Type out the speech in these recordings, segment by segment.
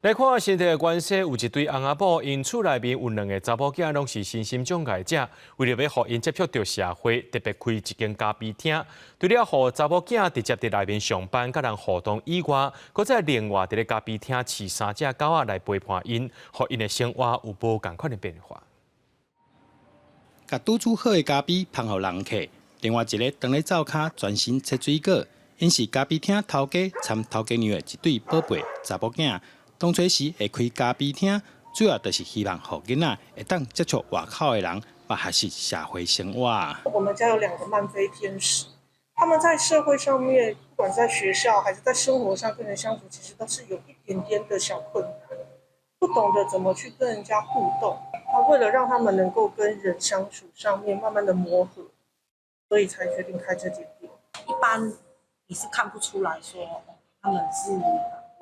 來看新竹關西有一對翁仔某，𪜶厝內面有兩个查某囝，攏是身心障礙者。為著欲予𪜶接觸著社會，特別開一間咖啡廳。除了予查某囝直接佇內面上班，佮人互動以外，閣再另外佇咧咖啡廳飼三隻狗仔來陪伴𪜶，予𪜶的生活有無仝款的變化。共拄煮好的咖啡捧予人客，另外一个當咧灶跤專心切水果。𪜶是咖啡廳頭家參頭家娘的一對寶貝查某囝。當初時會開咖啡廳，主要就是希望予囡仔會當接觸外口的人，嘛學習社會生活。我們家有兩個慢飛天使，他們在社會上面，不管在學校還是在生活上跟人相處，其實都是有一點點的小困難，不懂得怎麼去跟人家互動。他為了讓他們能夠跟人相處上面慢慢的磨合，所以才決定開這間店。一般你是看不出來說他們是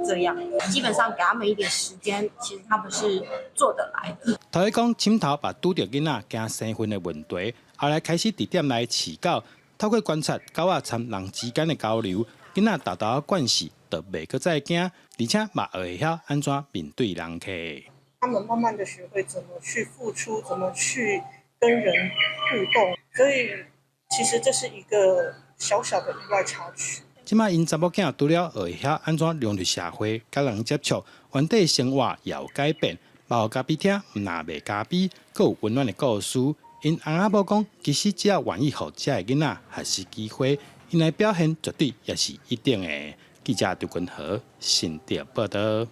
這樣，基本上給他們一點時間，其實他們是做得來的。頭家講，枕頭嘛拄著囡仔驚生分的問題，後來開始佇店內飼狗，透過觀察狗仔參人之間的交流，囡仔沓沓仔慣勢，就袂閣再驚，而且嘛學會曉按怎面對人客。他們慢慢的學會怎麼去付出，怎麼去跟人互動，所以其實這是一個小小的意外插曲。這擺𪜶查某囝除了學會曉按怎融入社會，佮人接觸，原底生活也有改變。包括咖啡廳毋但賣咖啡，閣有溫暖的故事。𪜶翁仔某講，其實只要願意予遮的囡仔學習機會，𪜶的表現絕對也是一等的。記者張君和新竹報導。